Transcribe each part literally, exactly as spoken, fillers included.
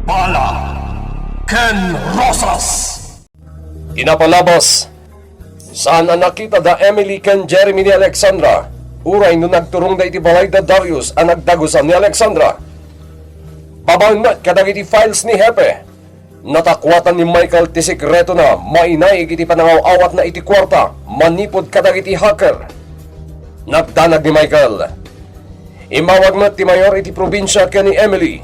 Bala ken Rosas. Ti napalabas, saan a nakita da Emily ken Jeremy ni Alexandra, uray no nagturongda iti balay da Darius a nagdagusan ni Alexandra. Babaen met kadagiti files ni Hepe, natakuatan ni Michael ti sekretona mainayeg iti panangaw-awatna iti kuarta manipud kadagiti hacker. Nagdanag ni Michael. Immawag met ti mayor iti probinsia ken ni Emily,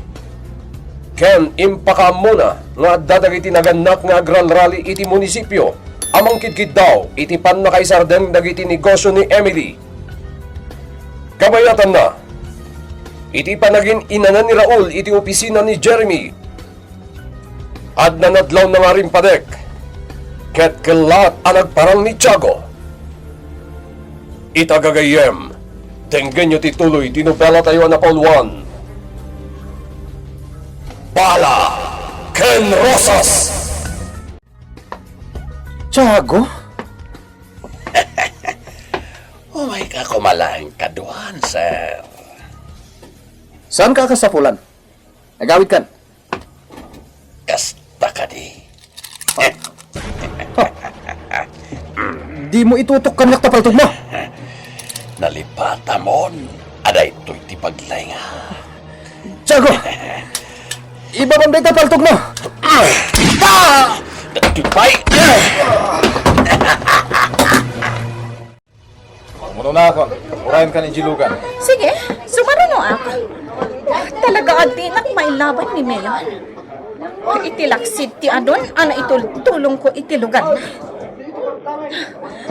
ken impakaammona nga adda dagiti nagannak nga agralrali iti munisipio a mangkidkiddaw iti pannakaisardeng dagiti negosio ni Emily. Kabayatanna, iti panagin-inanan ni Raul iti opisina ni Jeremy, adda nadlaw na nga rimpadek, ket kellaat a nagparang ni Tiago. Ita gagayyem, denggenyo ti tuloy ti nobelatayo a napauluan, Bala ken Rosas. Tiago? Umay ka koma laeng kaduan, sir. Saan ka kasapulan? Agawid kan. Kasta kadi. Dimo itutok kaniak ta paltogmo. Nalipatamon a daytoy ti paglaynga. Tiago! Ibabam dayta paltogmo! Ah! Daytoy pay! Umunonakon, urayenka ni Jilugan. Sige, sumarunoak. Talaga a dinak mailaban ni Mayor. Iti laksid ti adun a naitultulongko iti lugarna.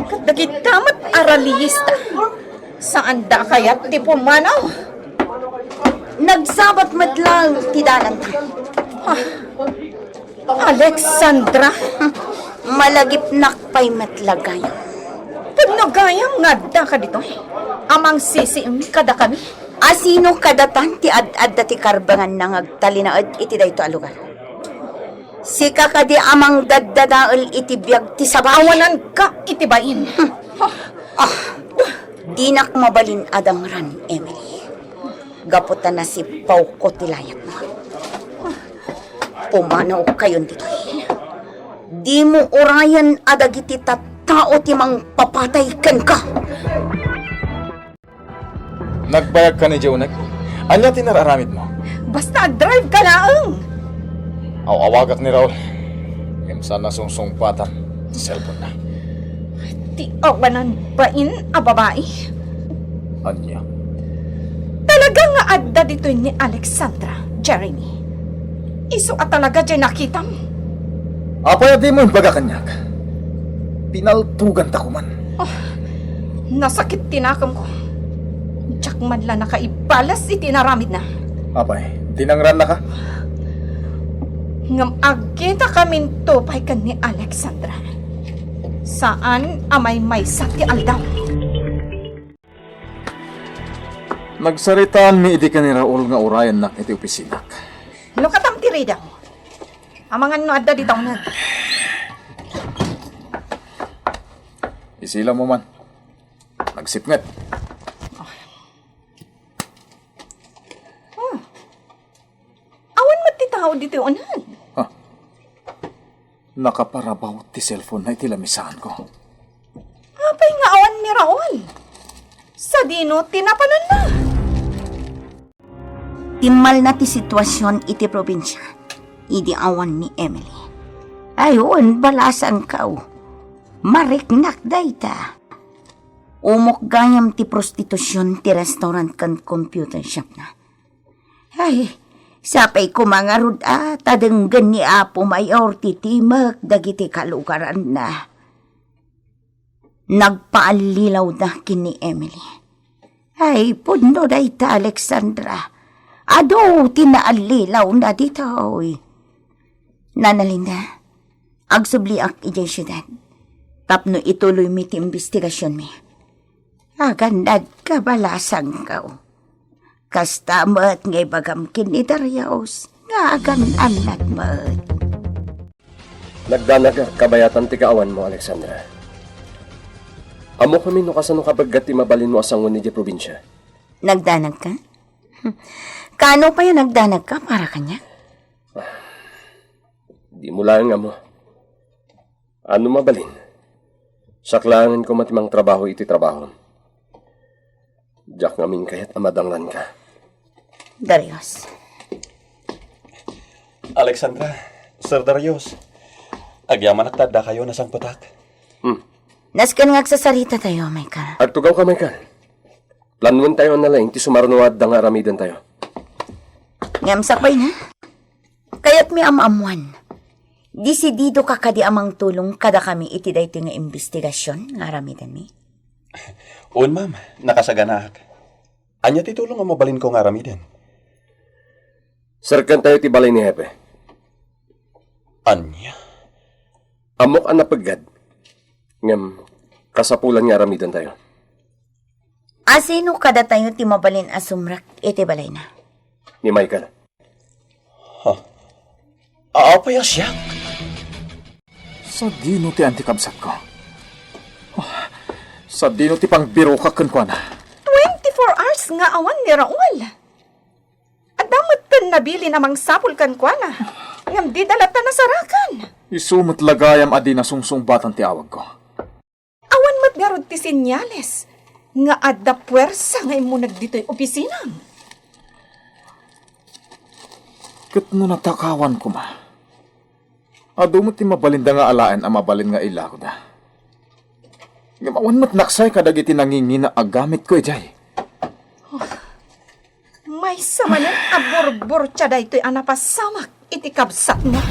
Ket dagita met a raliyista, saanda a kayat ti pumanaw. Nagsabat met laeng ti dalanta. Ah. Alexandra! Malagipnak pay met la gayam. Pudno gayam nga addaka ditoy a mangsisiim kadakami. Asino kadatan ti ad-adda ti karbanganna nga agtalinaed iti daytoy a lugar? Sika kadi a mangdaddadael iti biag ti sabali? Awananka iti bain. Ah, dinak mabalin a dangran, Emily. Gapu ta nasippawko ti layatmo. Pumanawkayon ditoy. Dimo urayen a dagiti tattao ti mangpapatay kenka. Nagbayagka ni Jonek? Ania ti nararamidmo? Basta agdrive ka laeng. Aw-awagak ni Raul. Ngem saan a sungsungpatan ti cellphone-na. Ti awanan bain a babai. Ania? Talaga nga adda ditoy ni Alexandra, Jeremy. Isu a talaga diay nakitam. Apay a dimo imbaga kaniak? Pinaltoganta koman. Ah, nasakit ti nakemko. Diak man la nakaibales iti inaramidna. Apay, dinangrannaka? Ngem agkitakaminto pay ken ni Alexandra. Saan a maymaysa ti aldaw. Nagsaritaanmi idi ken ni Raul nga urayennak iti opisinak. No katam ti ridaw, amangan no adda dita uneg. Isilawmo man. Nagsipnget. Ah. Awan met ti tao ditoy uneg. Ah. Nakaparabaw ti cellphone-na iti lamisaanko. Apay nga awan ni Raul? Sadino ti napananna? Timmalna ti situasion iti probinsia idi awan ni Emily. Ay, wen, balasangko. Mariknak dayta. Umok gayam ti prostitusion ti restaurant ken computer shop-na. Ay, sapay koma ngarud a ta denggen ni Apo Mayor ti timek dagiti kalugaranna. Nagpaallilawda ken ni Emily. Ay, pudno dayta, Alexandra. Adu ti naallilawna ditoy. Nanalinda, agsubliak idiay siudad tapno ituloymi ti imbestigasionmi. Agannadka, balasangko. Kasta met nga ibagam ken ni Darius nga agan-annad met. Nagdanag a kabayatan ti kaawanmo, Alexandra. Ammokami no kasano kabaggat ti mabalinmo a sangoen idiay probinsia. Nagdanagka? Kaano pay a nagdanagka para kaniak? Dimo laeng ammo. Ano mabalin? Siak laengen koma ti mangtrabaho iti trabahom. Diak ngamin kayat a madanglanka. Darius. Alexandra, Sir Darius, agyamanak ta addakayo a nasangpetak. Hmm. Nasken nga agsasaritatayo, Michael. Agtugawka, Michael. Planuentayo a nalaing ti sumaruno a adda nga aramidentayo. Ngem sakbay na, kayatmi a maammoan, desididoka kadi a mangtulong kadakami iti daytoy nga imbestigasion nga aramidenmi? Wen, ma'am, nakasaganaak. Ania ti tulong a mabalinko nga aramiden? Serkentayo ti balay ni Hepe. Ania? Ammok a napeggad. Ngem, kasapulan nga aramidentayo. Asino kadatayo ti mabalin a sumrek iti balayna? Ni Michael. Ha? Apay a siak? Sadino ti anti kabsatko? Ah, sadino ti pangbirokak kenkuana? Twenty-four hours nga awan ni Raul. Adda met ken nabilin a mangsapul kenkuana, ngem dida latta nasarakan. Isu met la gayam a di nasungsungbatan ti awagko. Awan met ngarud ti senyales nga adda puersa nga immuneg ditoy opisinam. Ket no natakawan koma, adu met ti mabalinda nga alaen a mabalin nga ilakoda. Ngem awan met naksay kadagiti nangingina a gamitko idiay. Maysa manen a burburtia daytoy a napasamak iti kabsatna.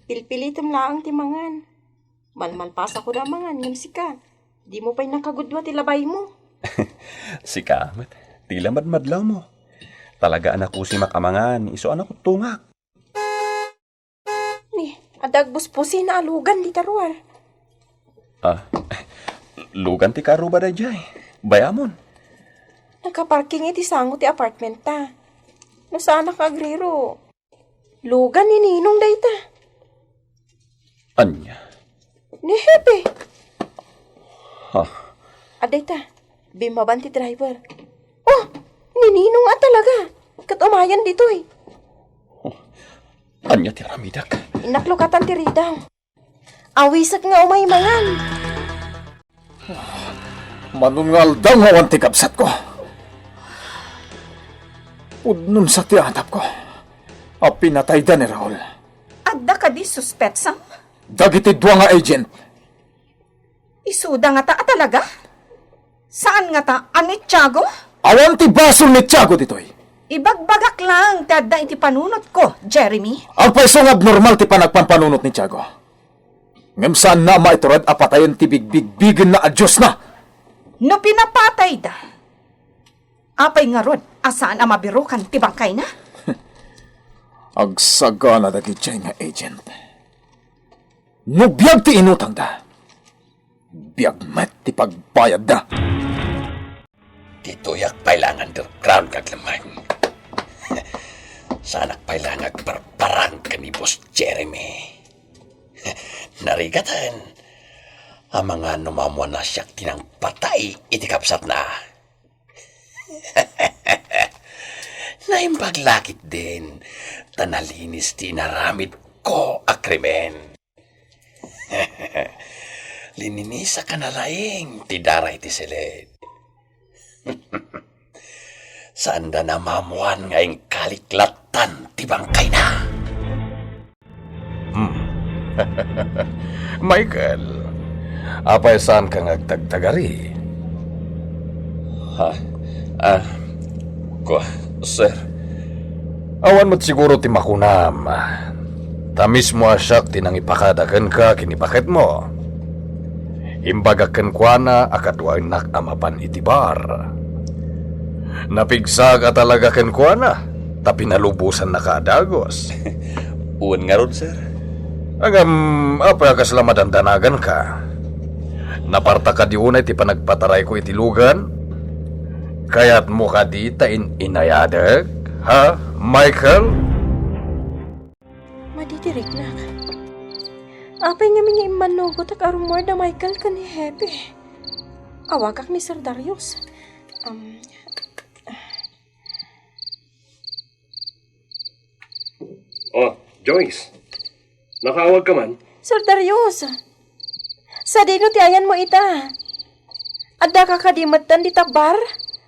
Pilpilitem laeng ti mangan. Malmalpasakoda a mangan ngem sika, dimo pay nakagudua ti labaymo. Sika met, ti la madmadlawmo. Talaga a nakusimak a mangan, isu a nakuttongak. Ni, adda agbusbusina a lugan dita ruar. Ah, lugan ti karuba daydiay. Bayamon. Nakaparking iti sango ti apartment ta. No saanak nga agriro, lugan ni Ninong dayta. Ania? Ni Hepe. Ha? Adda ita, bimmaban ti driver. Oh, ni Ninong a talaga. Ket umayan ditoy. Oh, ania ti aramidek? Innak lukatan ti ridaw. Awisek nga umay mangan. Mano nga aldaw nga awan ti kabsatko. Pudno sa ti atapko a pinatayda ni Raul. Adda kadi suspetsam? Dagiti dua nga agent. Isuda ngata a talaga? Saan ngata a ni Tiago? Awan ti basol ni Tiago ditoy. Ibagbagak laeng ti adda iti panunotko, Jeremy. Agpayso nga abnormal ti panagpampanunot ni Tiago. Ngem saanna a maiturod a patayen ti bigbigbigenna a diosna. No pinapatayda, apay ngarud a saan a mabirukan ti bangkayna? Agsagana dagiti nga agent. No biag ti inutangda, biag met ti pagbayadda. Ditoyak pay la nga underground nga aglammang. Saanak pay la nga agbarbarang ken ni Boss Jeremy. Narigaten, amangan no maammoanna siak ti nangpatay iti kabsatna. Naimbag la ketdin, ta nalinis ti inaramidko a krimen. Lininisakana laeng ti dara iti siled. Saanda a maammoan nga inkalik lattan ti bangkayna. Hmm. Michael, apay saanka nga agtagtagari? Ha? Ah, kua, sir. Awan met siguro ti makunam. Ta mismo a siak ti nangipakada kenka ken ni baketmo. Imbagak kenkuana a kaduaennak a mapan iti bar. Napigsaak a talaga kenkuana, ta pinalubosannak a dagus. Wen ngarud, sir. Ngem, apay a kasla madandanaganka? Napartak kadi unay ti panagpatarayko iti lugan? Kayatmo kadi ta in-inayadek, ha, Michael? Madidiriknak. Apay ngamin nga immannugotak a rummuar da Michael ken ni Hepe? Awagak ni Sir Darius. Um, Oh, Joyce. Nakaawag ka man? Sir Darius, sadino ti ayanmo ita? Addaka kadi metten dita bar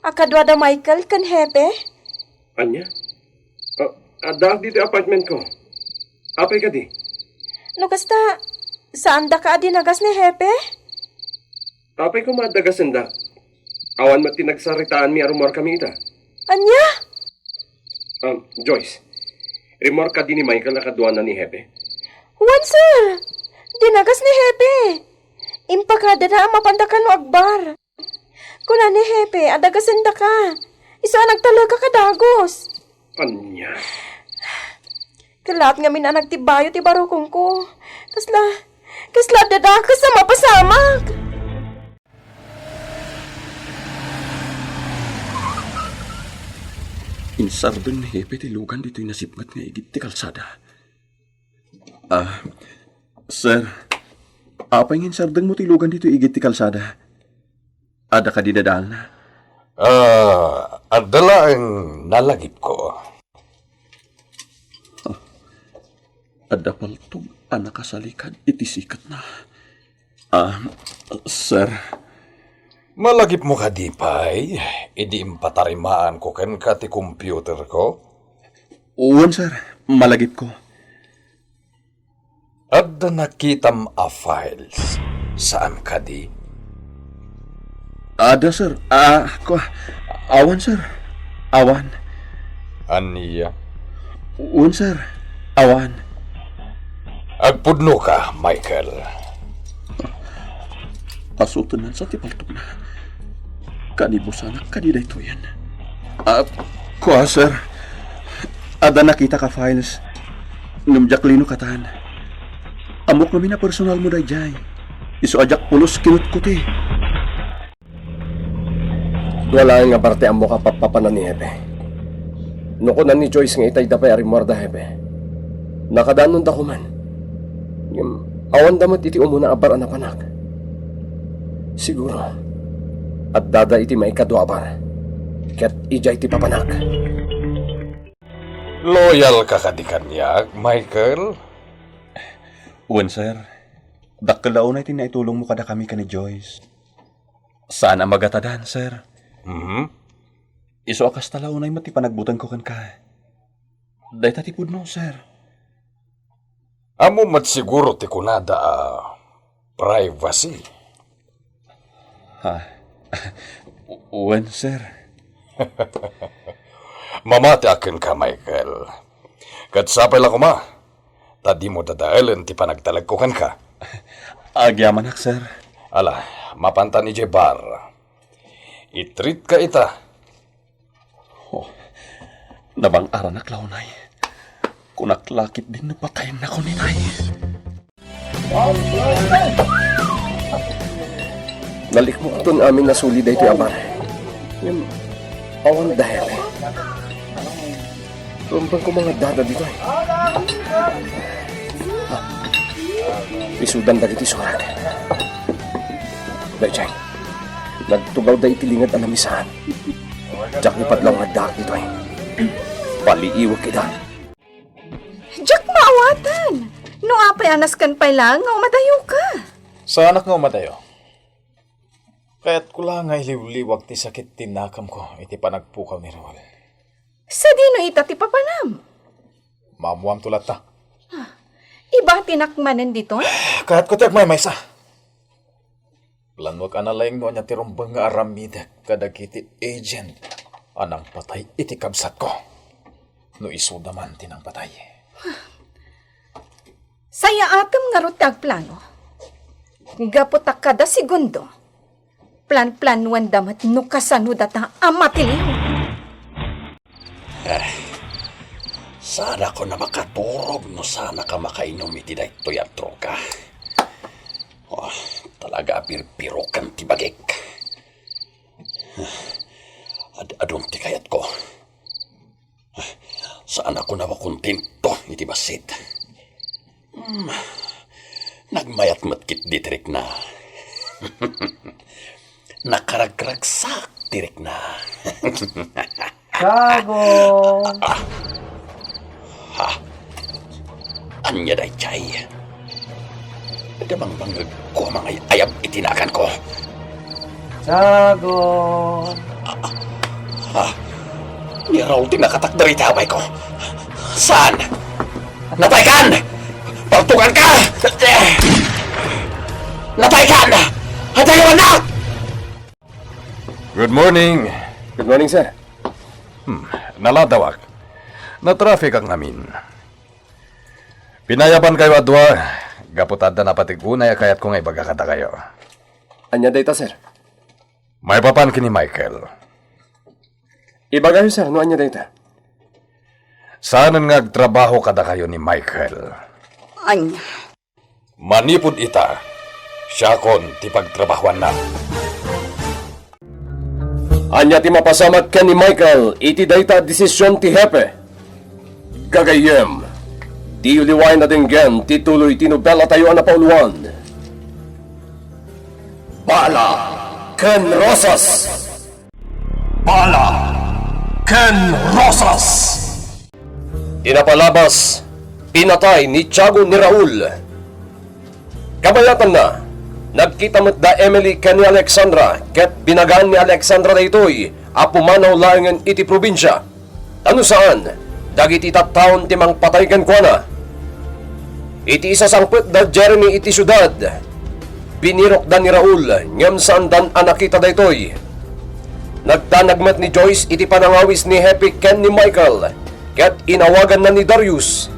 a kadua da Michael ken Hepe? Ania? Ah, addaak ditoy apartment ko. Apay kadi? No kasta, saandaka a dinagas ni Hepe? Apay koma adda gasenda? Awan met ti nagsaritaanmi a rummuarkami ita. Ania? Um, Joyce, rimmuar kadi ni Michael a kaduana ni Hepe? Wen, sir. Dinagas ni Hepe. Impakadana a mapanda kano agbar. Kuna ni Hepe a dagasendaka. Isu a nagtalekka a dagus. Ania? Kellaat ngamin a nagtibayo ti barukongko. Kasla, kasla addadakes a mapasamak. Insardeng ni Hepe ti lugan ditoy nasipnget nga igid ti kalsada. Ah, sir, apay nga insardengmo ti lugan ditoy igid ti kalsada? Adda kadi dadaalna? Ah, adda laeng nalagipko. Adda paltog a nakasalikad iti siketna. Ah, sir. Malagipmo kadi pay idi impatarimaanko kenka ti computerko? Wen, sir. Malagipko. Adda nakitam a files, saan kadi? Adda, sir. Ah, kua, awan, sir. Awan. Ania? Wen, sir. Awan. Agpudnoka, Michael. Asutennan sa ti paltogna. Kanibusanak kadi daytoyen. Ah, kua, sir. Adda nakitak a files. Ngem diak lino katan. Ammok ngamin a personalmo daydiay. Isu a diak pulos kinutkuti. Dua laeng a bar ti ammok a pappapanan ni Hepe. No kunan ni Joyce nga itayda pay a rimmuarda, Hepe, nakadanonda koman. Ngem, awanda met iti umuna a bar a napanak. Siguro, addada iti maikadua a bar, ket idiay ti papanak. Loyal ka kadi kaniak, Michael? Wen, sir. Dakkel a unay ti naitulongmo kadakami ken ni Joyce. Saan a magatadan, sir. Mhm. Isu a kasta la unay met ti panagbutengko kenka. Dayta ti pudno, sir. Ammom met siguro ti kunada a privacy. Ha? Wen, sir. Mamatiak kenka, Michael. Ket sapay la koma, ta dimo dadaelen ti panagtalekko kenka. Agyamanak, sir. Ala, mapantan idiay bar. I-treatka ita. Oh, nabang-aranak la unay. Kunak la ketdin no patayennakon itay. Nalikmokton amin a suli daytoy a bar. Ngem, awan da, Hepe. Rumbeng koma nga addada ditoy. Ah, isudan dagiti surat. Daydiay, nagtugawda iti linged a lamisaan. Diak ni padlaw nga addaak ditoy. Paliiwek ida. Diak maawatan. No apay a nasken pay laeng nga umadayoka. Saanak nga umadayo. Kayatko la nga iliwliwag ti sakit ti nakamko iti panagpukaw ni Raul. Sadino ita ti papanam? Maammoamto latta. Ah, ibatinak manen ditoy? Kayatko ti agmaymaysa. Planuek a nalaing no ania ti rumbeng nga aramidek kadagiti agent a nangpatay iti kabsatko. No isuda man ti nangpatay. Sayaatem ngarud ti agplano. Gapu ta kada segundo, planplanuanda met no kasano data a matiliw. Eh, saanakon a makaturog no saanak a makainom iti daytoy a droga. Oh, talaga a birbiroken ti bagik. Ad-adun ti kayatko. Saanakon a makontento iti bassit. Hmm, nagmayat met ketdi ti rikna. Nakaragragsak ti rikna. Kago! Ah. Ha? Ania daydiay? Adda bangbangngegko a mangay-ayab iti naganko. Tiago! Ah, ah, ni Raul ti nakatakder iti abayko. Saan? Nataykan! Paltukanka! Nataykan! Atayo anak! Good morning. Good morning, sir. Hmm, naladawak. Natrafikak ngamin. Pinayabankayo a dua, gapu ta adda napatig unay a kayatko nga ibaga kadakayo. Ania dayta, sir? Maipapan ken ni Michael. Ibagayo, sir, no ania dayta. Saanen nga agtrabaho kadakayo ni Michael. Ania? Manipud ita, siakon ti pagtrabahoanna. Ania ti mapasamak ken ni Michael iti dayta a desisyon ti hepe? Gagayyem, diyo liwaen a denggen ti tuloy ti nobelatayo a napauluan, Bala ken Rosas. Bala ken Rosas. Ti napalabas, pinatay ni Tiago ni Raul. Kabayatanna, nagkita met da Emily ken ni Alexandra, ket binagaan ni Alexandra daytoy a pumanaw laengen iti probinsia. Ta no saan, dagiti tattaon ti mangpatay kenkuana. Iti isasangpet da Jeremy iti siudad, binirokda ni Raul, ngem saandan a nakita daytoy. Nagdanag met ni Joyce iti panangawis ni Hepe ken ni Michael, ket inawaganna ni Darius.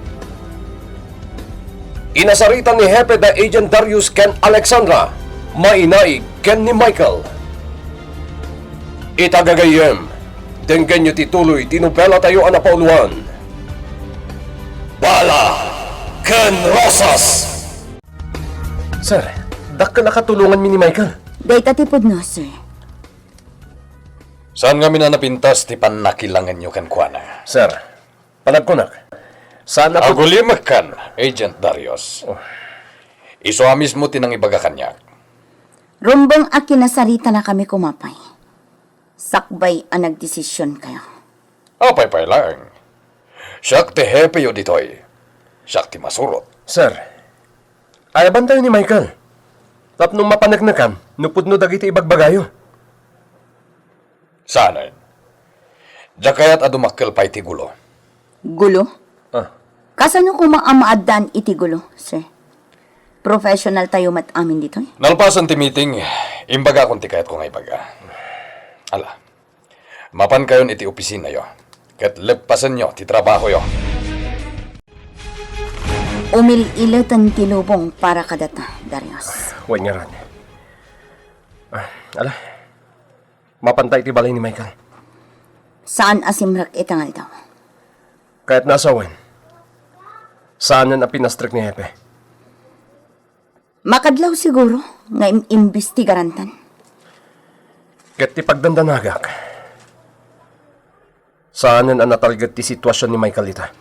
Inasarita ni Hepe da Agent Darius ken Alexandra, mainaig ken ni Michael. Ita gagayyem, denggenyo ti tuloy ti nobelatayo a napauluan, Bala ken Rosas. Sir, dakkel a katulonganmi ni Michael. Dayta ti pudno, sir. Saan ngamin a napintas ti pannakilangenyo kenkuana? Sir, panagkunak, saan a pud- Agullimekkan, Agent Darius. Oh. Isu a mismo ti nangibaga kaniak. Rumbeng a kinasaritanakami koma pay. Sakbay a nagdesisionkayo. Apay pay laeng. Siak ti hepeyo ditoy. Siak ti masurot. Sir, ayabantayo ni Michael. Tapno mapaneknekan no pudno dagiti ibagbagayo. Saanen. Diak kayat a dumakkel pay ti gulo. Gulo? Ah. Kasano koma a maaddaan iti gulo, sir? Professional tayo met amin ditoy. Nalpasan ti meeting, imbagakon ti kayatko nga ibaga. Ala, mapankayon iti opisinayo, ket leppasenyo ti trabahoyo. Umil-ileten ti lubong para kadata, Darius. Wen ngarud. Ah, ala, mapanta iti balay ni Michael. Saan a simrek ita nga aldaw. Kayatna a sawen, saanen a pinastrek ni Hepe. Makadlaw siguro nga im-, imbestigarantan. Ket ti pagdandanagak, saanen a natalged ti situasion ni Michael ita.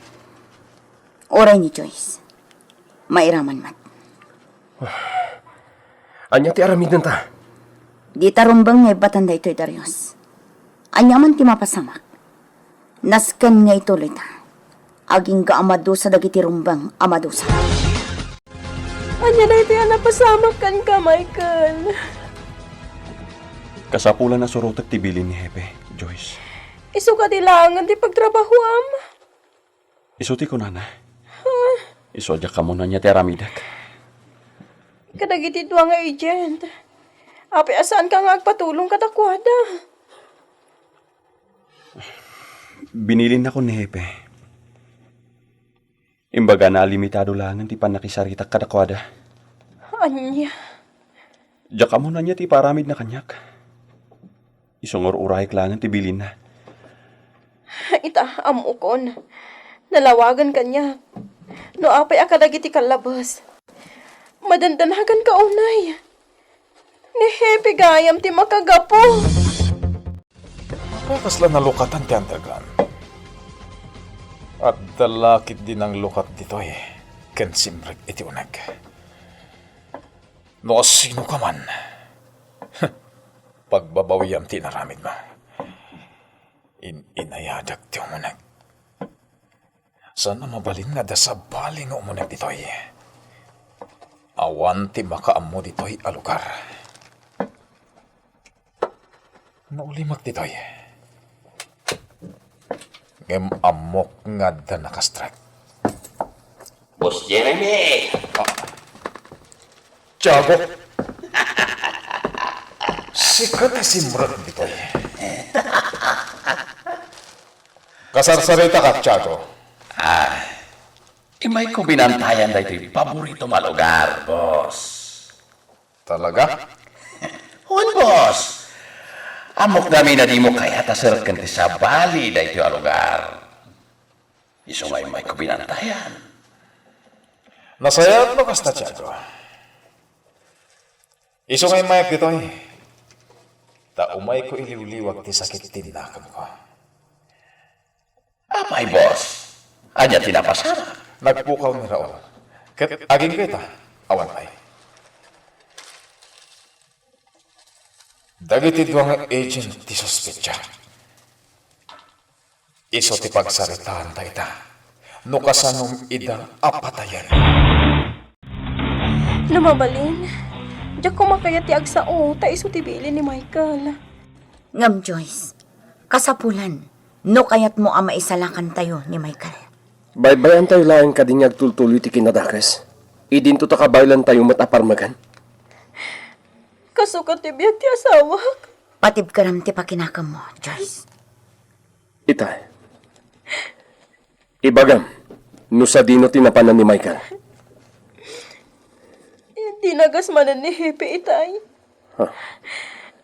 Uray ni Joyce, mairaman met. Ania ti aramidenta? Dita rumbeng nga ibbatan daytoy, Darius. Ania man ti mapasamak? Nasken nga ituloyta. Agingga a madusa dagiti rumbeng a madusa. Ania daytoy a napasamak kenka, Michael? Kasapulan a surotek ti bilin ni Hepe, Joyce. Isu kadi laengen ti pagtrabahoam? Isu ti kunana. Isu a diak ammo no ania ti aramidek. Kadagiti dua nga agent, apay a saanka nga agpatulong kadakuada? Binilinnakon ni Hepe. Imbagana a limitado laengen ti pannakisaritak kadakuada. Ania? Diak ammo no ania ti ipaaramidna kaniak. Isu nga ur-urayek laengen ti bilinna. Ita, ammokon. Nalawagen kaniak. No apay a kadagiti kallabes, madandanaganka unay. Ni Hepe gayam ti makagapu. Apay a kasla nalukatan ti andagan? Adda la ketdi nanglukat ditoy ken simrek iti uneg. No asinoka man, pagbabawiam ti inaramidmo. In-inayadak ti umuneg. Saan a mabalin nga adda sabali nga umuneg ditoy? Awan ti makaammo ditoy a lugar. Naulimek ditoy. Ngem ammok nga adda nakastrek. Boss Jeremy! Ah. Tiago! Sika ti simrek ditoy. Kasarsarita ka, Tiago. Ah, imayko binantayan daytoy paboritom a lugar, boss. Talaga? Wen, boss. Ammok ngamin a dimo kayat a sereken ti sabali daytoy a lugar. Isu nga imayko binantayan. Nasayaat no kasta, Tiago. Isu nga immayak ditoy. Ta umayko iliwliwag ti sakit ti nakemko. Apay, boss? Ania ti napasamak? Nagpukaw ni Raul. Ket agingga ita, awan pay. Dagiti dua nga agent ti suspetsa. Isu ti pagsaritaanta ita. No kasanom ida a patayen. No mabalin, diak koma kayat ti agsao ta isu ti bilin ni Michael. Ngem, Joyce, kasapulan no kayatmo a maisalakantayo ni Michael. Baybay-antayo laeng kadi nga agtultuloy ti kinadakes. Idinto ta kabaylantayo met a parmegan. Kasukat ti biag ti asawak. Patibkerem ti pakinakemmo, Joyce. Itay, ibagam no sadino ti napanan ni Michael. Dinagas manen ni Hepe, itay. Ha?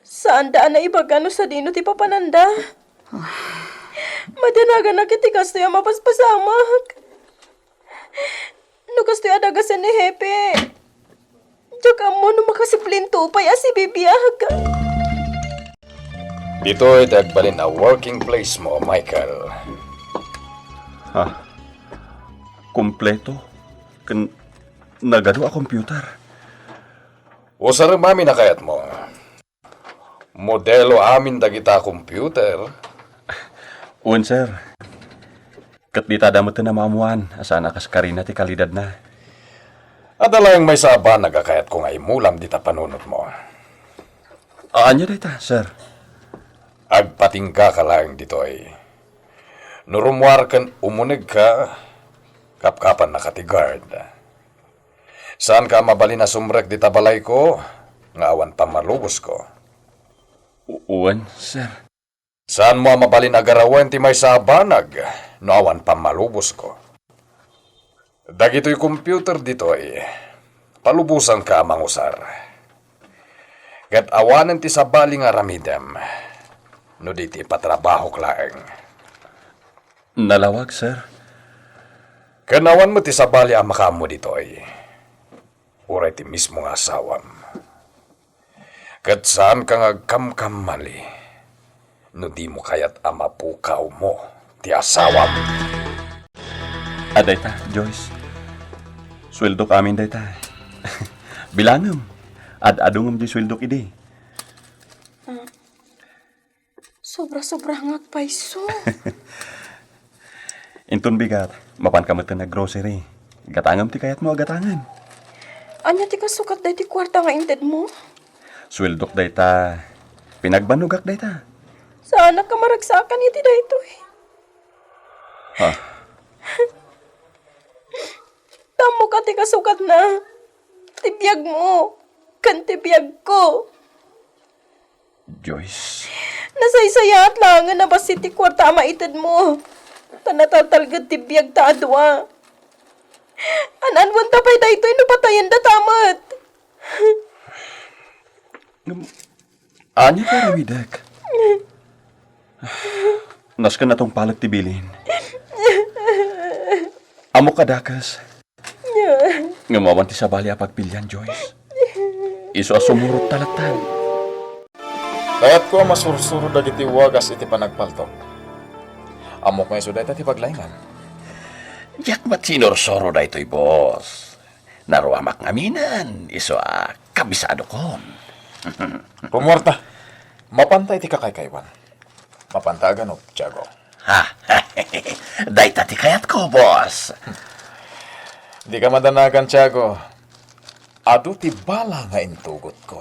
Saanda a naibaga no sadino ti papananda. Madanaganak iti kastoy a mapaspasamak. No kastoy a dagasen ni Hepe, diak ammo no makasiplinto pay a sibibiag. Ditoy ti agbalin a working place mo, Michael. Ha? Kompleto ken nagadu a computer. Usarem amin a kayatmo. Modelo amin dagita a computer. Wen, sir. Ket dita adda met ti maammoan a saan a kas karina ti kalidadna. Adda laeng maysa a banag a kayatko nga imulam dita panunotmo. Ania dayta, sir? Agpatinggaka laeng ditoy. No rummuar ken umunegka, kapkapannaka ti guard. Saanka a mabalin a sumrek dita balayko nga awan pammalubosko? U-, wen, sir. Saanmo a mabalin a garawen ti maysa a banag no awan pammalubosko? Dagitoy computer ditoy, palubosanka a mangusar. Ket awanen ti sabali nga aramidem no di ti patrabahok laeng. Nalawag, sir. Ken awan met ti sabali a makaammo ditoy, uray ti mismo nga asawam. Ket saanka nga agkamkamali no dimo kayat a mapukawmo ti asawam. A, dayta, Joyce. Sueldok amin dayta. Bilangem. Ad-adu ngem diay sueldok idi. Sobra-sobra nga agpayso. Inton bigat, mapanka met ken nag-grocery. Gatangem ti kayatmo a gatangen. Ania ti kasukat daytoy kuarta nga intedmo? Sueldok dayta. Pinagbannogak dayta. Saanak a maragsakan iti daytoy. Ha? Ammok a ti kasukatna, ti biagmo, ken ti biagko. Joyce. Nasaysayaat laengen a bassit ti kuarta a maitedmo. Ta nataltalged ti biagta a dua. An-anwenta pay daytoy no patayendata met. Ngem, ania ti aramidek? Nasken a tungpalek ti bilin. Ammok a dakes. Ngem awan ti sabali a pagpilian, Joyce. Isu a sumurot ta latta. Kayatko a masursuro dagiti wagas iti panagpaltok. Ammok nga isu dayta ti paglaingan. Diak met sinursuro daytoy, boss. Naruamak ngaminen, isu a kabisadokon. Rummuarta. Mapanta iti kakaykaywan. Mapanta a ganop, Tiago. Ha? Dayta ti kayatko, boss. Dika madanagan, Tiago. Adu ti bala nga intugotko.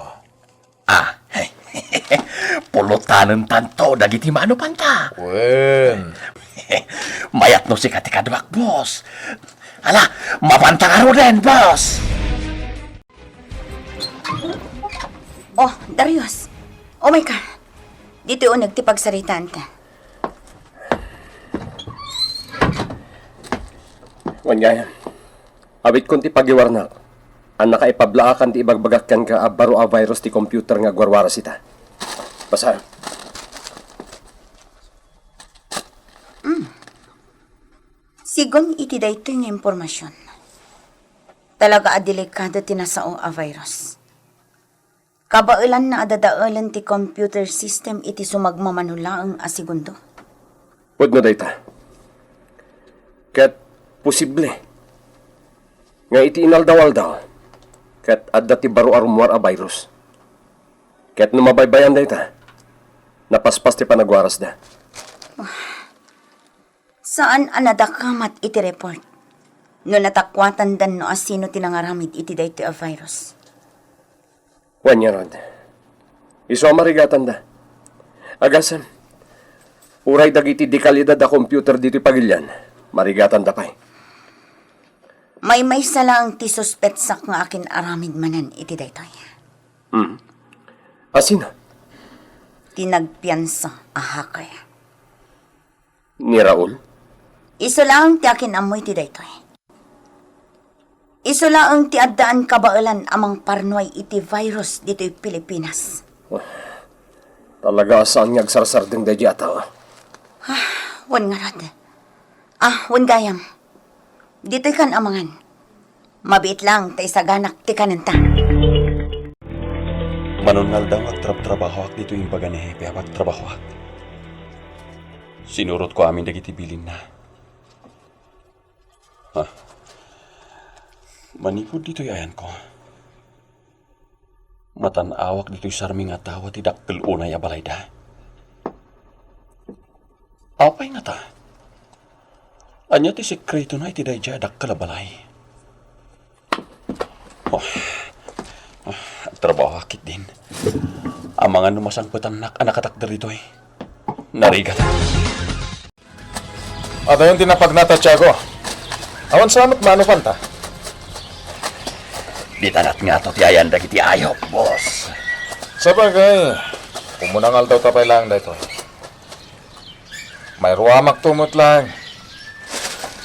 Ah, pulutanentanto dagiti manupanta. Wen. Mayat no sika ti kaduak, boss. Ala, mapanta ngaruden, boss. Oh, Darius. Oh my God. Ditoy uneg ti pagsaritaanta. Wen gayam. Awitkon ti pagiwarnak a nakaipablaakan ti ibagbagak kenka a baro a virus ti computer nga agwarwaras ita. Basa. Sigun iti daytoy nga impormasion, talaga a delikado ti nasao a virus. Kabaelanna a dadaelen ti computer system iti sumagmamano laeng a segundo. Pudno dayta. Ket posible nga iti inaldaw-aldaw, ket adda ti baro a rummuar a virus. Ket no mabaybayan dayta, napaspas ti panagwarasda. Saan a nadakamat iti report no natakuatandan no asino ti nangaramid iti daytoy a virus. Wen ngarud, isu a marigatanda. Agasem, uray dagiti dekalidad a computer ditoy pagilian, marigatanda pay. Maymaysa laeng ti suspetsak nga akin-aramid manen iti daytoy. Hmm. Asino? Ti nagpiansa a hacker. Ni Raul? Isu laeng ti akin-ammo iti daytoy. Isu laeng ti addaan kabaelan a mangparnuay iti virus ditoy Pilipinas. Wah, talaga a saan nga agsarsardeng daydiay a tao. Ah, wen ngarud. Ah, wen gayam. Ditoy kan amangan. Mabiit lang ta isaganak ti kanenta. Manon nga aldaw nga agtrabtrabahoak ditoy imbaga ni Hepe a pagtrabahoak. Sinurotko amin dagiti bilinna. Ha? Manipud ditoy ayanko, matan-awak ditoy sarmi nga tawa ti dakkel unay a balayda. Apay ngata? Ania ti sekretona iti daydiay a dakkel a balay? Oh. Oh, agtrabaho a ketdin. Amangan no masangpetannak a nakatakder ditoy. Narigat. Adayon ti napagnata, Tiago. Awan sa met manupanta. Dita natngato ti ayan dagiti ayop, boss. Sabagay, umuna nga aldaw ta pay laeng daytoy. May ruamakto met laeng.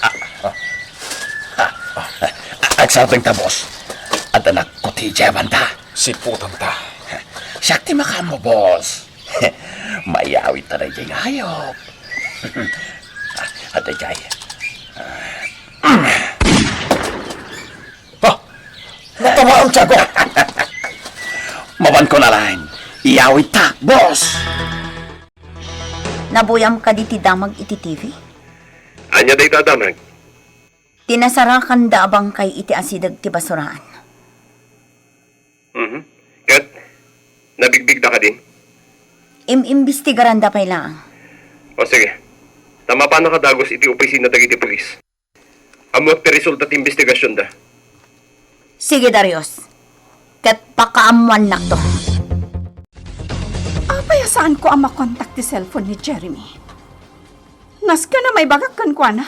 Ah. Ah. Ah. Agsardengta, boss. Adda nakkuti idiay banda. Siputanta. Siak ti makaammo, boss. Mayawit ta daydiay nga ayop. Ah, daydiay. Ah! Natawaam, Tiago! Mapanko na laeng. Iyawit ta, boss! Nabuyam kadi ti damag iti T V? Ania dayta a damag? Ti nasarakanda a bangkay iti asideg ti basuraan. Mhm. Ket nabigbigda kadi? Im-imbestigaranda pay laeng. O sige. Ta mapannak a dagus iti opisina dagiti pulis. Ammoak ti resulta ti imbestigasionda. Sige, Darius. Ket pakaammoannakto. Apay a saanko a makontak ti cellphone ni Jeremy? Nasken a maibagak kenkuana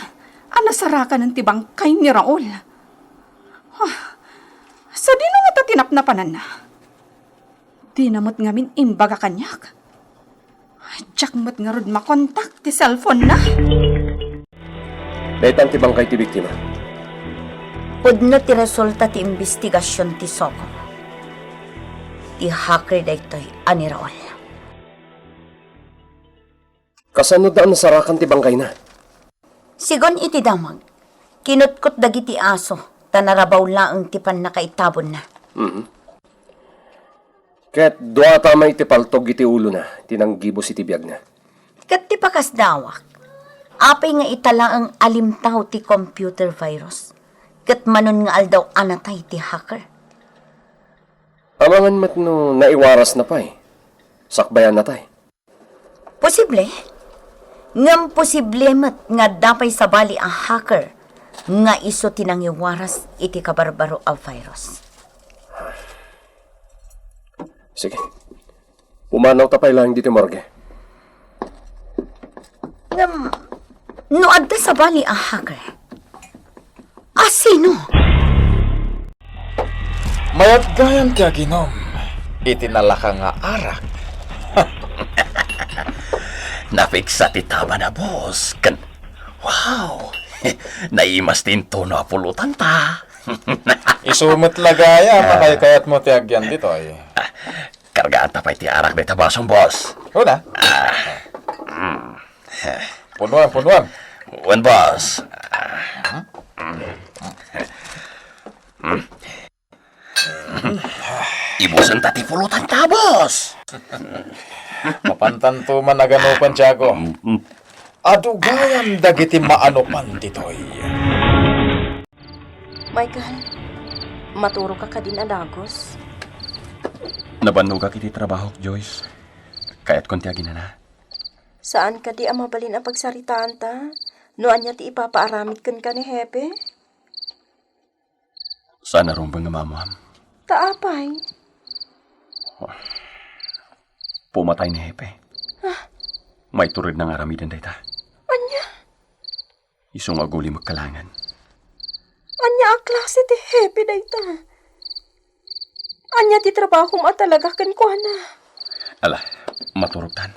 a nasarakanen ti bangkay ni Raul. Ah, sadino ngata ti napnapananna? Dina met ngamin imbaga kaniak. Diak met ngarud makontak ti cellphone-na. Daytan ti bangkay ti biktima. Pudno ti resulta ti imbestigasion ti SOCO. Ti hacker daytoy a ni Raul. Kasano da a nasarakan ti bangkayna? Sigun iti damag, kinutkot dagiti aso ta narabaw laeng ti pannakaitabonna. Mhm. Ket dua a tamay ti paltog iti ulona ti nanggibus iti biagna. Ket ti pakasdawak, apay nga ita laeng a limtaw ti computer virus? Ket manon nga aldaw a natay ti hacker? Amangan met no naiwarasna pay. Sakbayanna tay. Posible. Ngem posible met nga adda pay sabali a hacker nga isu ti nangiwaras iti kabarbaro a virus. Sige. Pumanawta pay laeng ditoy morgue. Ngem, no adda sabali a hacker, a sino? Mayat gayam ti aginom iti nalaka nga arak. Napigsa ti tabana, boss. Ken, wow! Naimas ti intono a pulotanta. Isu met la gayam a kaykayatmo ti agyan ditoy. Kargaanta pay ti arak dayta basom, boss. Una. Punuan, punuan. Wen, boss. Ibusenta ti pulotanta, boss. Mapantanto man a ganupan, Tiago. Adu gayam dagiti maanupan ditoy. Michael, maturoka kadin a dagus? Nabannogak iti trabahok, Joyce. Kayatkon ti aginana. Saan kadi a mabalin a pagsaritaanta no ania ti ipapaaramid kenka ni Hepe? Saan a rumbeng nga maammoam. Ta apay? Pumatay ni Hepe. Ah. Maituredna nga aramiden dayta. Ania? Isu nga aguli met kalaengen. Ania a klase ti Hepe dayta? Ania ti trabahom a talaga kenkuana? Ala, maturogtan.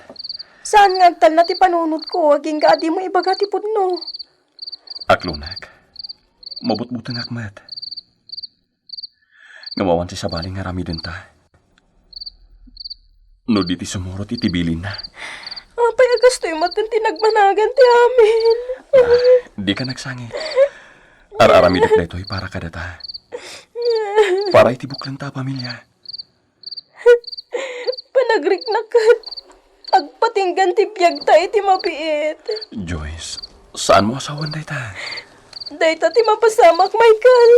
Saan nga agtalna ti panunotko, agingga a dimo ibaga ti pudno? Aklonak. Mabutbutengak met. Ngem awan ti sabali nga aramidenta. No di ti sumurot iti bilinna. Apay a kastoy met ti nagbanagan ti amin? Ah, dika nagsangit. Ar-aramidek daytoy para kadata. Para iti buklenta a pamilia. Panagriknak ket agpatinggan ti biagta iti mabiit. Joyce, saanmo a sawen dayta? Dayta ti mapasamak, Michael.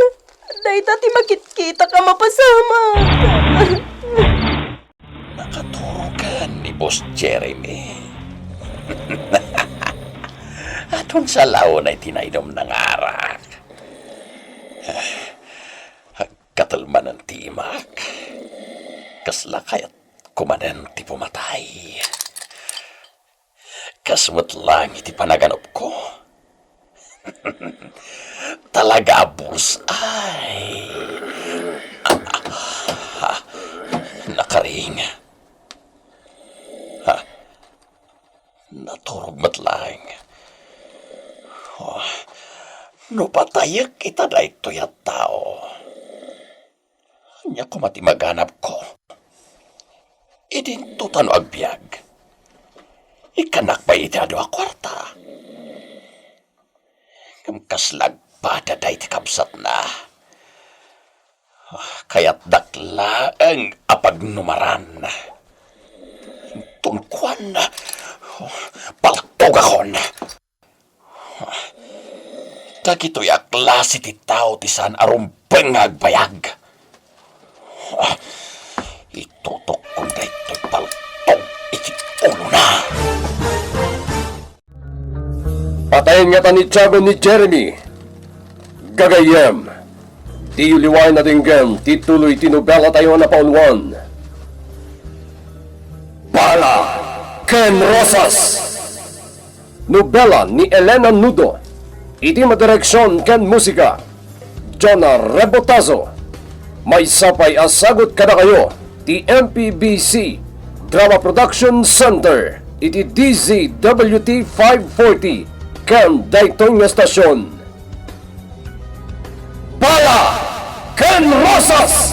Dayta ti makitkitak a mapasamak. Nakaturogan ni Boss Jeremy. Adun sa launay ti nainumna nga arak. Agkatel manen ti imak. Kasla kayatko manen ti pumatay. Kas met laeng iti panaganupko. Talaga a bullseye. Nakaring. Ha? Naturog met laeng. Oh, no patayek ita daytoy a tao. Ania koma ti maganabko? Idinto ta no agbiag. Ikkanak pay iti adu a kuarta. Ngem kasla agpada dayta kabsatna. Ah, kayatdak laeng a pagnumaran. Inton kuan, paltogakon. Dagitoy a klase ti tao ti saan a rumbeng nga agbayag. Itutokkon daytoy paltog iti ulona. Patayen ngata ni Tiago ni Jeremy. Gagayyem, diyo liwaen a denggen ti tuloy ti nobela tayo a napauluan, Bala ken Rosas. Nobela ni Elena Nudo. Iti madireksion ken musika, Jonah Rebotazo. Maysa pay a sagut kadakayo ti M P B C Drama Production Center iti D Z W T five forty ken daytoy nga estasion. Bala ken Rosas!